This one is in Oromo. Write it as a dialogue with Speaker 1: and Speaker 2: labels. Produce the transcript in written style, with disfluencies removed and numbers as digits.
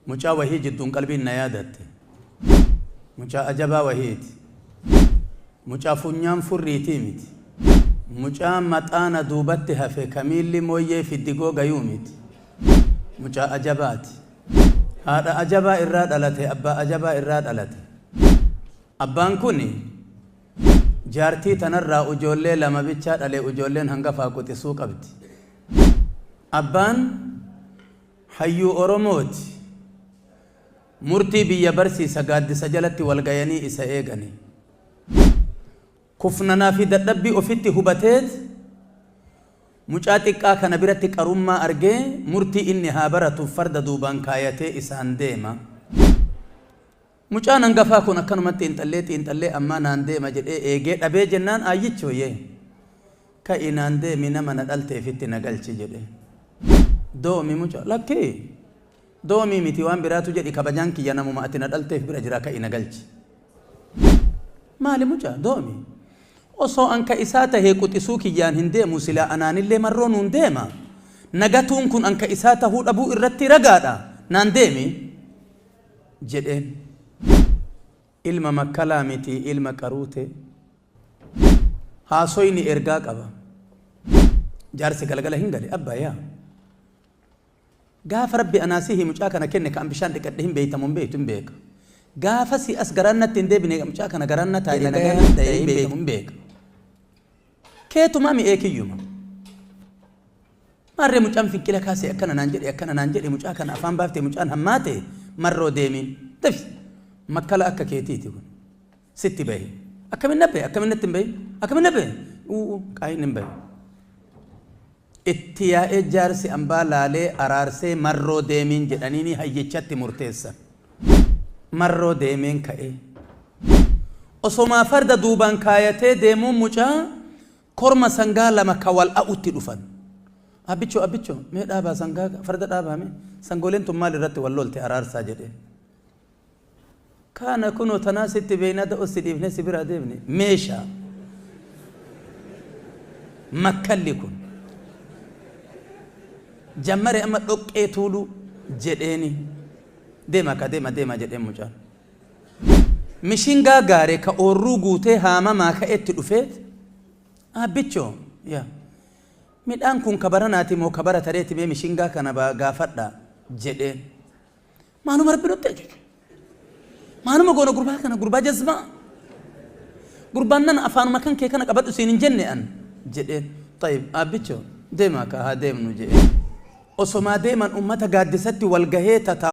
Speaker 1: Mucaa wahii jidduun qalbiin na yaadatte. Mucaa ajabaa wahiiti. Mucaa funyaan furriitii miti. Mucaa maxaana duubatti hafe ka miilli mooyyee fiddigoo gayuu miti. Mucaa ajabaati. Haadha ajabaa irraa dhalate, abbaa ajabaa irraa dhalate. Abbaan kuni jaartii tanarraa ujoollee lama bichaa dhale ujoolleen hangafaa quxisuu qabdi. Abbaan Hayyuu Oromooti. Murtii biyya barsiisa gaaddisa jalatti wal gayanii isa eegani. Kufnanaa fi dadhabbii ofitti hubateet mucaa xiqqaa kana biratti qarummaa argee murtii inni haa baratuuf farda duubaan kaayatee isaan deema. Mucaan hangafaa kun akkanumatti xiinxallee xiinxallee ammaa naan deema jedhee eegee dhabee jennaan aayyichoo yee ka'i naan deemi nama na dhalteefitti na galchi jedhe. Doomi mucaa lakkii doomii miti waan biraatu jedhi kabajaan kiyya namuma ati na dhalteef bira jira ka'i na galchi. Maali mucaa doomi osoo an ka isaa tahee quxisuu kiyyaan hin deemu silaa anaanillee marroo nuun deema nagatuun kun an ka isaa tahuu dhabuu irratti ragaadha naan deemi. Jedheen. Ilma makkalaa miti ilma qaruutee. Haasoyni ergaa qaba. Jaarsi galgala hin gale abbaa yaa. Gaafa rabbi anaa sihi mucaa kana kenne ka an bishaan dhiqadhe hin beeytamu hin beeytu hin beeka. Gaafa si as garaan natti hin deebine mucaa kana garaan na taa'e nagayaan ta'e hin beeytamu hin beeka. Keetumaa mi'ee kiyyuma. Maarree mucaan finqila kaase akkana naan jedhe akkana naan jedhe mucaa kana afaan baafte mucaan hammaate marroo deemiin dafi makkala akka keetiiti kun sitti bahe akkamin na bahe akkamin natti hin bahin akkamin na bahe uu qaayin hin bahe itti yaa'ee jaarsi ambaa laalee araarsee marroo deemiin jedhaniini hayyichatti murteessan marroo deemeen ka'ee osomaa farda duubaan kaayatee deemuun mucaa Korma sangaa lama ka wal a'utti dhufan. Abbichoo abbichoo mee dhaabaa sangaa farda dhaabaa mee sangooleen tun maal irratti wal lolte araarsaa jedheen. Kaana kunoo tanaa sitti beeynaa da'oo si dhiifnee si biraa deemne meeshaa. Makkalli kun. Jammare amma dhoqqee tuuluu jedheeni. Deema ka deema deema jedheen mucaan. Mishingaa gaare ka oorruu guutee haamamaa ka'etti dhufeet, Aabbichoo, yaa. Midhaan kun ka baranaati moo ka bara tareeti mee mishingaa kana gaafadhaa? jedheen. Maaluma Rabbi nutti ajaje? Maaluma goona gurbaa kana gurbaa jazbaa? Gurbaan nana afaanuma kan kee kana qabadhu siin hin jenne an? jedheen. Xayib, aabbichoo, deemaa kaa haa deemnu jedheen. Osomaa deeman ummata gaaddisatti wal gahee tataa'u.